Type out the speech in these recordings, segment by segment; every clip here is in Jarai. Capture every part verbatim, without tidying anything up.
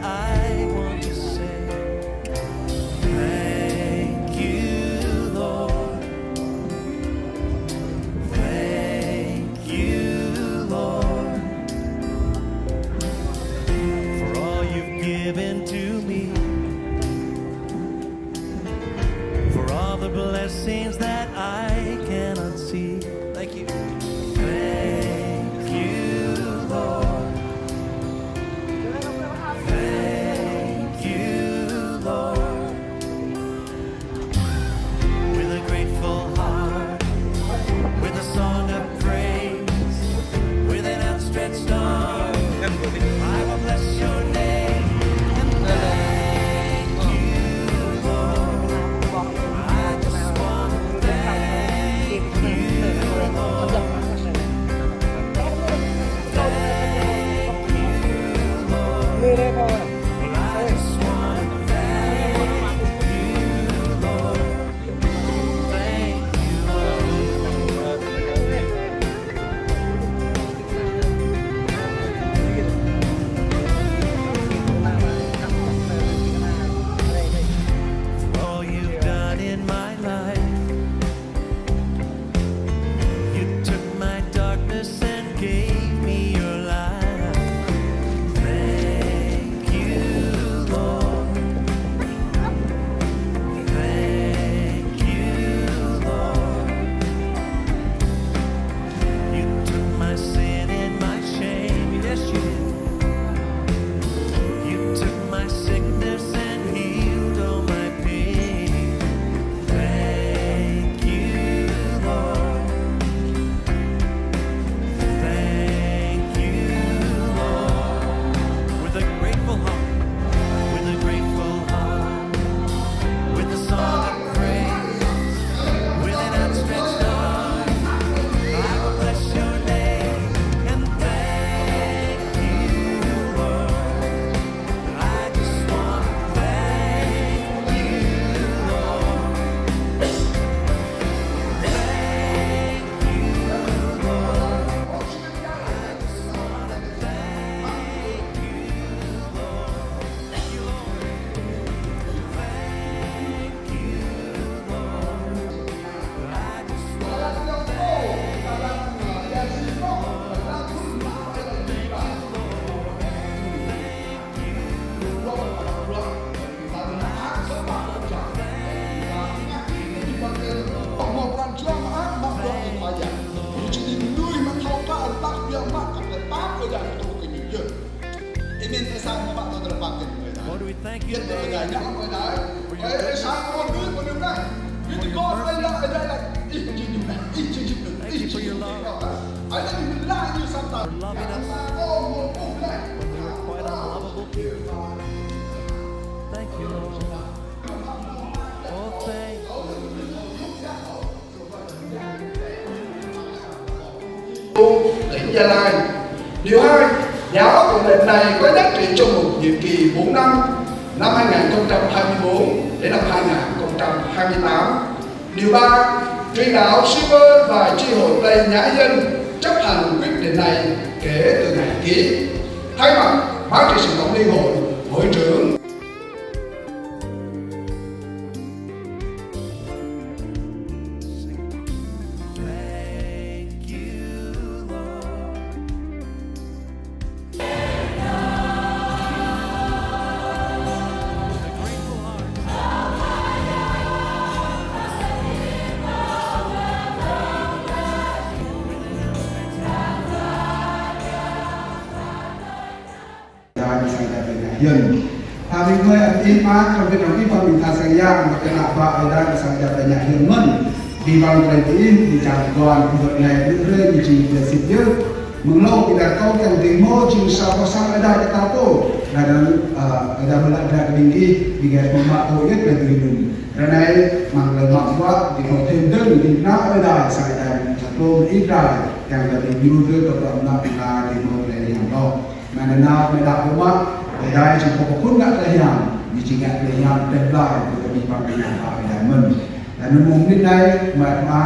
I want to say thank you, Lord. Thank you, Lord, for all you've given to me, for all the blessings that I cannot see. Thank you. Thank you, Lord. Thank you, Lord. With a grateful heart, with a song of praise, with an outstretched arm, I will bless your name and thank you, Lord. I just want to thank you, Lord. Thank you, Lord. I just want to thank you, Lord. Thank you, Lord. For all you've done in my life, you took my darkness and gave me your light. Thank you, Lord. Thank you, Lord. You took my sin and my shame. Yes, you did. You took my sickness and healed all my pain. Thank you, Lord. Thank you, Lord. With a grateful heart, with a grateful heart, with a song of praise, with an outstretched arm, I will bless your name and thank you, Lord. I just want to thank you, Lord. Thank you, Lord. I just want to thank you, Lord. Thank you, Lord. Thank you, Lord. I just want to thank you, Lord. Thank you, Lord. Amen. Ơ sa, mơ̆ mă tơlơi pơpă kơ Ơi Adai. What do we thank you today for your mercy, for your grace? Thank you for your love. For loving us when we were quite unlovable people. Thank you, Lord. Oh, thank you. Tỉnh Gia Lai. Điều hai, Nhà ốc ổn định này có giá trị trong một nhiệm kỳ bốn năm, năm hai ngàn không trăm hai mươi bốn đến năm hai ngàn không trăm hai mươi tám. Điều ba, truyền đạo Sư Ơn và Chi hội Plei Nhã Yên chấp hành quyết định này kể từ ngày ký. Thay mặt Ban Trị sự Tổng Liên hội, Hội trưởng. Ơi Adai, sang Ơi Adai Plei Nhã Yên. Tha ƀing gơmơi ăt ih mă, trong việc trong ih pơmĭn tha sang Yang, mă kơ ană bă Ơi Adai sang Ơi Adai Plei Nhã Yên mơ̆n. Ƀing ƀăng plei ih, ƀing čar guan, ƀing dŏ anai, ƀing hrơi, ƀing jing, ƀing sĭt yơh. Mơ̆ng hlâo, ƀing ta kâo kiăng ƀing mơ̆, jing sa boh sang Ơi Adai kơ ta pô. Laih anŭn, ơ, Ơi Adai mơ̆ lăi drơi kơ ƀing gih, ƀing gih mơ̆ mă pô yơh, ƀing gih mơ̆n. Ră anai, mơ̆ng lĕ mă wă, ƀing mơ̆ thêm dơ̆ng, ƀing ană Ơi Adai sang Ơi Adai, sa plôm Ih Adai, kiăng kơ ƀing gih mơ̆ kơ pơmă, ƀing ta, ƀing mơ̆ lĕ yang lŏ. Mơ̆ng anŭn nao mơ̆ đaŏ pơmă, Ơi Adai či pơphun ngă tơlơi hiam, či ngă tơlơi hiam tơlơi blai, tơlơi ƀing ƀăng tơlơi hiam Ơi Adai mơ̆n. Laih anŭn mơ̆ng mơnit anai, mơ̆ mă,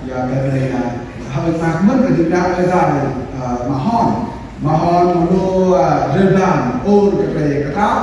yua kơ tơlơi anai, hơi mă mơ̆n kơ ding đaŏ Ơi Adai, ơ, mă hon. Mă hon mơ̆ lu, ơ, rơblan, ôn kơ tơlơi kơtang,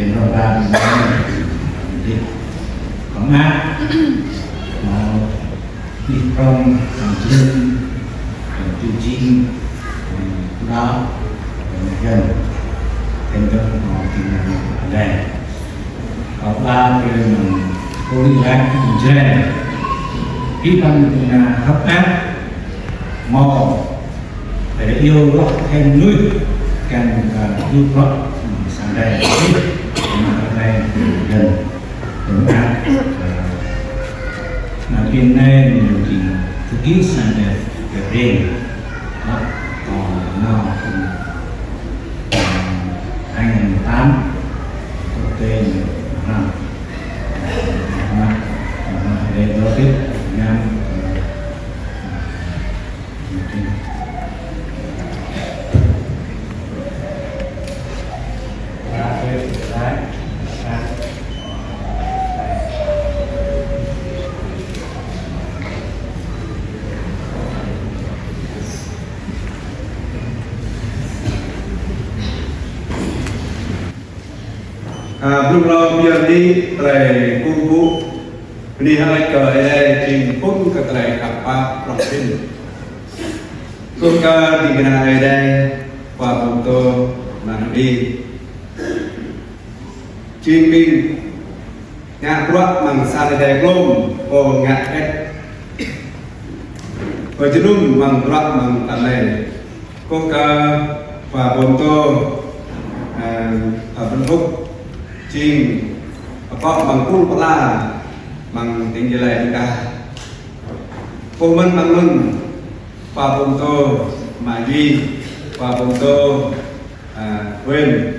Ƀing rơbat, ƀing rơbat, ƀing rơbat, ƀing rơbat, ƀing rơbat, ƀing rơbat, ƀing rơbat, ƀing rơbat, Đó, nhân dân, nhân dân, ờ, tin nhắn ở đây. Có ba cái, ừm, cô đi lại, ừm, trên. Khi bạn, à, hợp tác, màu, để yêu lọc thêm nuôi, cần, à, yêu lọc, ừm, sang đây. Mà ở đây, nhân dân, hợp tác, à, mà bên đây, mình chỉ thực hiện sang đây, cái riêng. Đó, còn nó cũng, ờ, hai nghìn mười tám, quốc tế mười lăm. Mà, mà, mà, để giao tiếp Việt Nam, ờ, Ơ, blung lơ biă ni tơlơi kơkuh pơpŭ, bơni hơơč kơ Ơi Adai jing phŭn kơ tơlơi khăp pap prŏng prin. Kơkuh kơ ding kơna Ơi Adai, khua pơtô mơ̆ng hơbĭ. Jing ƀing ngă bruă amăng sang Ơi Adai glông, pô ngă hĕt pơjơnum amăng bruă amăng tơlơi. Kơkuh kơ khua pơtô, ơ, khua pơtô jing akŏ amăng pul pla amăng tỉnh Gia Lai ta. Kơkuh mơ̆n amăng anŭn khua pơtô Mă Duy, khua pơtô, ơ, Wên.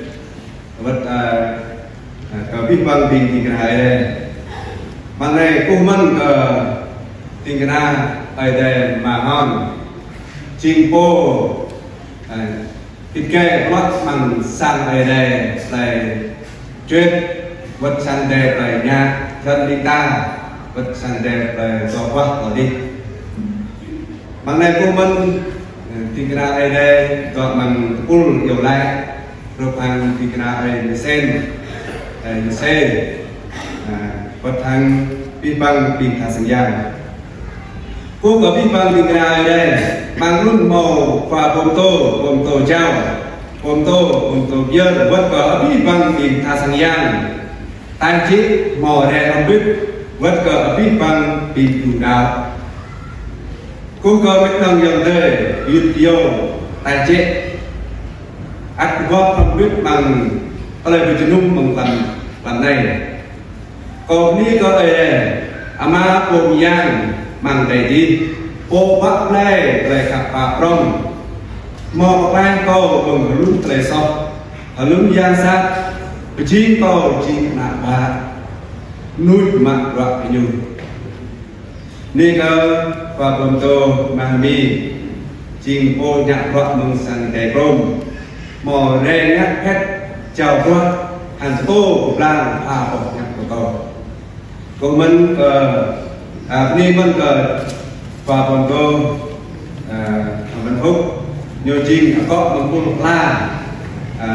Wơ̆t, ơ, ơ, kơ abih bang ƀing ding kơna Ơi Adai. Mơ̆ng anai kơkuh mơ̆n kơ ding kơna Ơi Adai Mă Hon. Jing pô, ơ, pĭt gai bruă amăng sang Ơi Adai tơlơi čuĕt, wơ̆t sang Ơi Adai tơlơi ngă, jơlan ƀing ta, wơ̆t sang Ơi Adai tơlơi dŏ ƀuah tơlơi dih. Mơ̆ng anai kơkuh mơ̆n, ơ, ding kơna Ơi Adai dŏ amăng tơpul iâu laĭ, hrup hăng ding kơna Ơi Mơsen, Ơi Mơse, ơ, wơ̆t hăng abih bang ƀing tha sang yang. Kơkuh kơ abih bang ding kơna Ơi Adai, amăng anŭn hmâo khua pơtô, pơtô jao, pơtô, pơtô biơr, wơ̆t kơ abih bang ƀing tha sang yang. Tơl čih hmâo rai hrŏm bĭt, wơ̆t kơ abih bang ƀing đru đaŏ. Kơkuh kơ mĕt nong ayŏng adơi, yut yô, tơl čih. Ăt gŏp hrŏm bĭt amăng tơlơi pơjơnum amăng tlam, tlam anai. Kơkuh bơni kơ Ơi Adai, Ama pô mơyang amăng adai adih, pô pap blai tơlơi khăp pap prŏng. Hmâo pơklaih kâo mơ̆ng hlŭn tơlơi soh, hlŭn yang sat, pơjing kâo jing ană ƀă, mơnuih mă bruă kơ ñu. Bơni kơ khua pơtô Mă Hmi, jing pô ngă bruă amăng sang Ơi Adai glông, hmâo rai ngă hĕt jao bruă, hăng pơtô pơblang ha boh hiăp pơtô. Kơkuh mơ̆n kơ, ơ, bơni mơ̆n kơ khua pơtô, ơ, Hăng Văn Phúc, ñu jing akŏ amăng pul pla, ơ,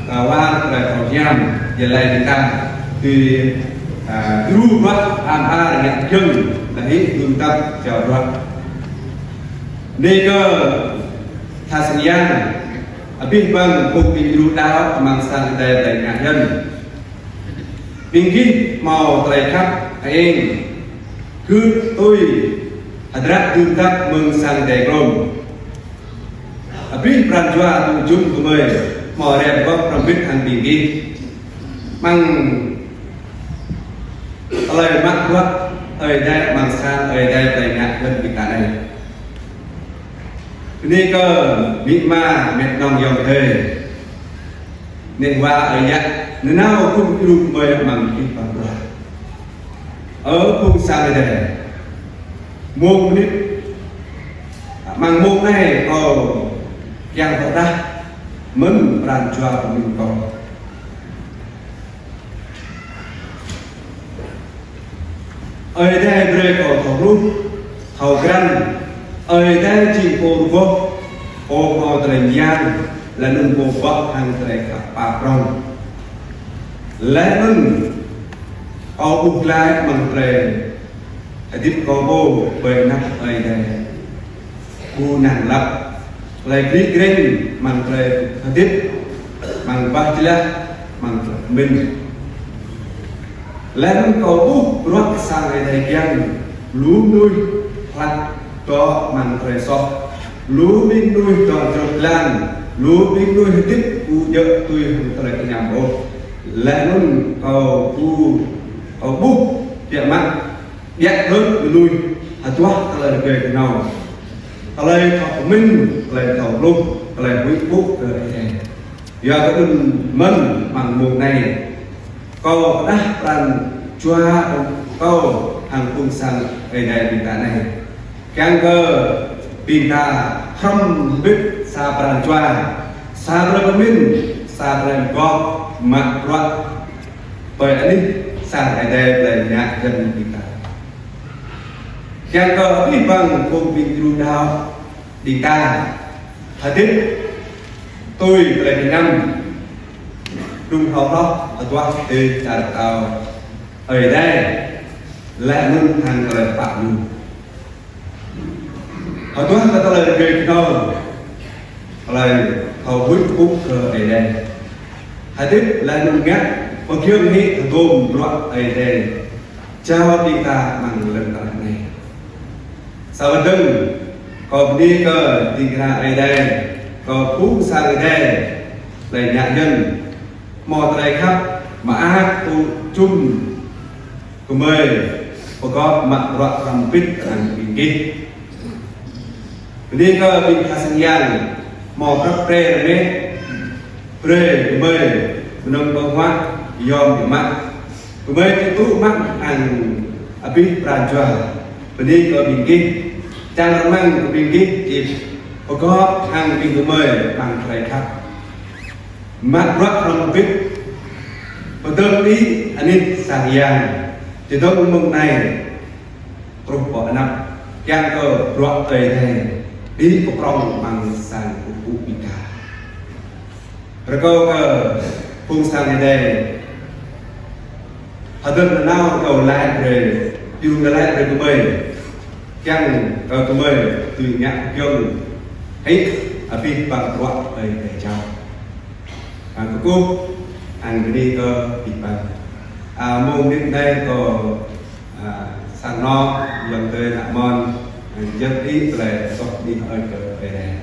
tơwa tơlơi thâo hiam, Gia Lai ƀing ta, tui, ơ, djru bruă am ar ngă jơ̆ng, lăi hĭ dŭm tăp jao bruă. Bơni kơ tha sang yang, abih bang phung ƀing djru đaŏ amăng sang Ơi Adai tơlơi ngă jơ̆ng. Ƀing gih hmâo tơlơi khăp hơeng, gưt tui, hơdră dŭm tăp mơ̆ng sang Ơi Adai glông. Abih pran jua tŭ jum gơmơi, hmâo rai gŏp hrŏm bĭt hăng ƀing gih. Amăng tơlơi mă bruă Ơi Adai amăng sang Ơi Adai tơlơi ngă jơ̆ng ƀing ta anai. Bơni kơ amĭ ama mĕt nong ayŏng adơi. Neh wa ơi yă, nanao kơkuh kơ gơmơi amăng abih bang bruă. Ơ phung sang Ơi Adai. Mông mơnit, amăng mông anai kâo kiăng pơrơđah mơ̆n pran jua pơmĭn kâo. Ơi Adai brơi kâo thâo hluh, thâo krăn, Ơi Adai jing pô rơgoh, pô hmâo tơlơi mơyang, laih anŭn pô pơ̆k hăng tơlơi khăp pap prŏng. Laih anŭn kâo ƀuh glaĭ amăng tơlơi hơdip kâo pô ƀơi anăp Ơi Adai. Ƀu năng lăp. Tơlơi gri greng, mơ̆ng tơlơi hơdip, mơ̆ng bah jơlah, mơ̆ng tơlơi pơmĭn. Laih anŭn kâo ƀuh bruă sang Ơi Adai kiăng, lu mơnuih hlak dŏ mơ̆ng tơlơi soh, lu ƀing mơnuih dŏ jrŏk jơlan, lu ƀing mơnuih hơdip ƀu djơ̆ tui hăng tơlơi kơñăm ôh. Laih anŭn kâo ƀu, kâo ƀuh biă mă, biă hlơi mơnuih hơduah tơlơi rơgơi kơnâo, tơlơi thâo pơmĭn, tơlơi thâo hluh, tơlơi huĭ pŭ kơ Ơi Adai. Yua kơ anŭn mơ̆n amăng mông anai, kâo pơdah pran jua kâo hăng phung sang Ơi Adai ƀing ta anai. Kiăng kơ ƀing ta hrŏm hơbĭt sa pran jua, sa tơlơi pơmĭn, sa tơlơi pơgop mă bruă ƀơi anih sang Ơi Adai, tơlơi ngă jăn ƀing ta. Kiăng kơ abih bang phung ƀing gru đaŏ ƀing ta hơdip tui tơlơi kơñăm, đŭng hloh hloh hơduah tơlơi čar pơtao Ơi Adai, laih anŭn hăng tơlơi pap ñu. Hơduah kơ tơlơi rơgơi kơnâo, tơlơi thâo huĭ pŭ kơ Ơi Adai. Hơdip laih anŭn ngă pơgiŏng hĭ hơdôm bruă Ơi Adai jao ƀing ta amăng lŏn tơnah anai. Sa wơ̆t dơ̆ng, kâo bơni kơ ding kơna Ơi Adai, kơ phung sang Ơi Adai, tơlơi ngă jăn, hmâo tơlơi khăp, mơak tŭ jum gơmơi pơgop mă bruă hrŏm hơbĭt hăng ƀing gih. Bơni kơ ƀing tha sang yang hmâo prăp pre rơmet, brơi gơmơi mơnơ̆ng ƀơ̆ng huă yom biă mă. Gơmơi či tŭ mă hăng abih pran jua. Bơni kơ ƀing gih, čang rơmang kơ ƀing gih či pơgop hăng ƀing gơmơi amăng tơlơi khăp. Mă bruă hrŏm hơbĭt, pơdơ̆ng đĭ anih sang yang, čơdơ̆ng mơ̆ng anai truh pơ anăp, kiăng kơ bruă Ơi Adai đĭ pơprŏng amăng sang kơkuh ƀing ta. Rơkâo kơ phung sang Ơi Adai hơdơr nanao kơ laĭ brơi, iâu laĭ brơi gơmơi, kiăng kơ gơmơi dưi ngă pơgiŏng hĭ abih bang bruă Ơi Adai jao. Hăng kơkuh, hăng bơni kơ abih bang. A, mông mơnit anai kâo, a, sang anŏ, ayŏng adơi, ană mơnuih, hăng jăk hĭ tơlơi soh ƀing ơi kơ Ơi Adai.